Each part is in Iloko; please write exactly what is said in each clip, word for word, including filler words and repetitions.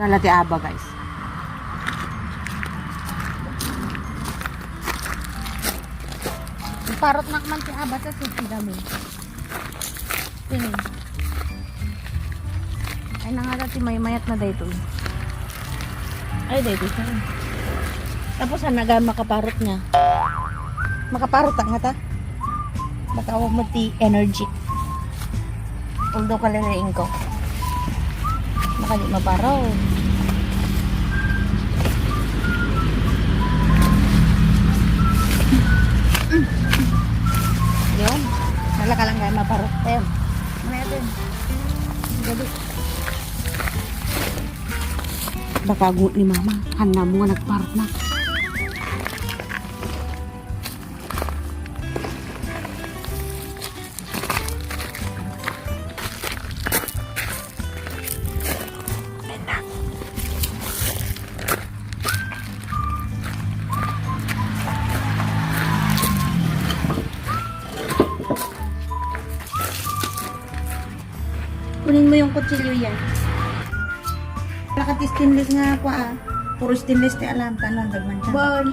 Wala ti aba, guys. Iparutnak man ti aba ta sipidami. Pini. Ay, nangata ti maymayat na daytoy. Ay, daytoy sa. Tapos, ang naga makaparot niya. Makaparot ang ngata. Baka awag mo ti energy. Although kalalaing ko. Baka di maparaw. Yun. Wala ka lang kaya maparot. Ayun. Ano natin? Gabi. Baka gu ni mama. Handa mo nga nagparot na. Kunin mo yung kutsilyo yan. Wala ka ti stainless nga kua, ah. Puro stainless ti alam, tanon, dagman ka. Bon.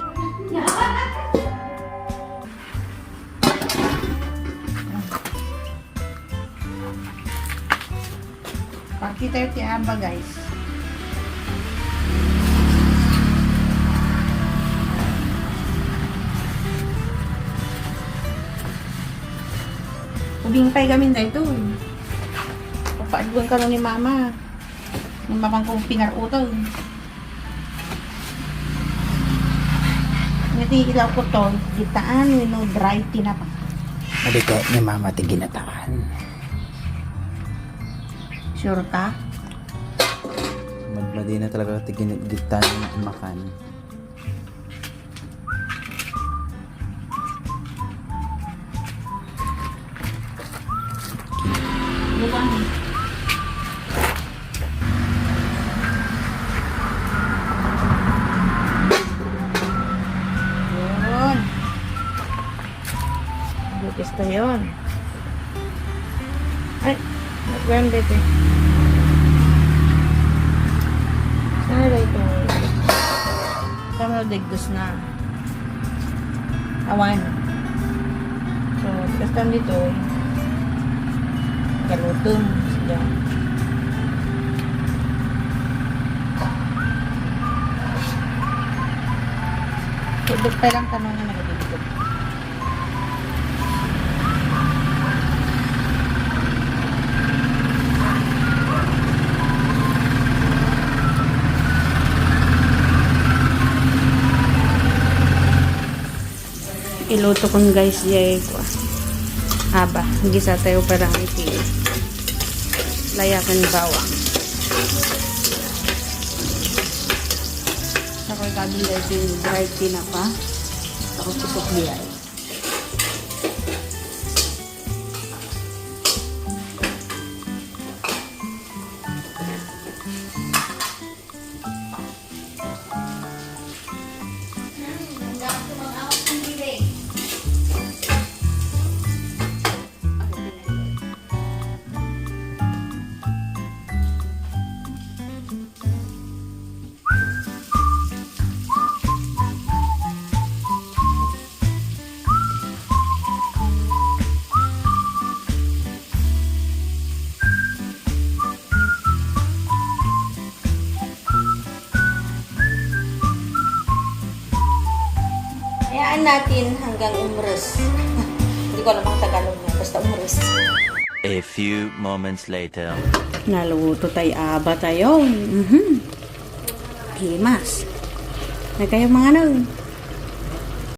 Pakita ti aba, guys. Ubing pay gamin daytoy. Papaadwan ka na ni mama. Ni mama kong pinarutang. Ngati ilaw ko to, gitaan wenno dry tinapa. Adi ko ni mama ti ginataan. Sure ka? Madmadi na talaga ti gin-, gitaan makan. Yun. Butis na yun. Ay, nagwende ito. Saan na ito? Tama, digdos na. Awan. So, basta dito, galutom. Sige. Tubig pa lang tanong na nagabigit. Iluto kon guys, jay kua. Aba, gisa tayo parang iti layakan bawang. Sa ko ikabil dahil dry tinapa. Tapos isukli ay. Hayaan natin hanggang umres. Hindi ko alam ang Tagalog niya. Basta umres. A few moments later. Naluto tayo, aba tayo. Mhm. Himas. Na kayo mga ano?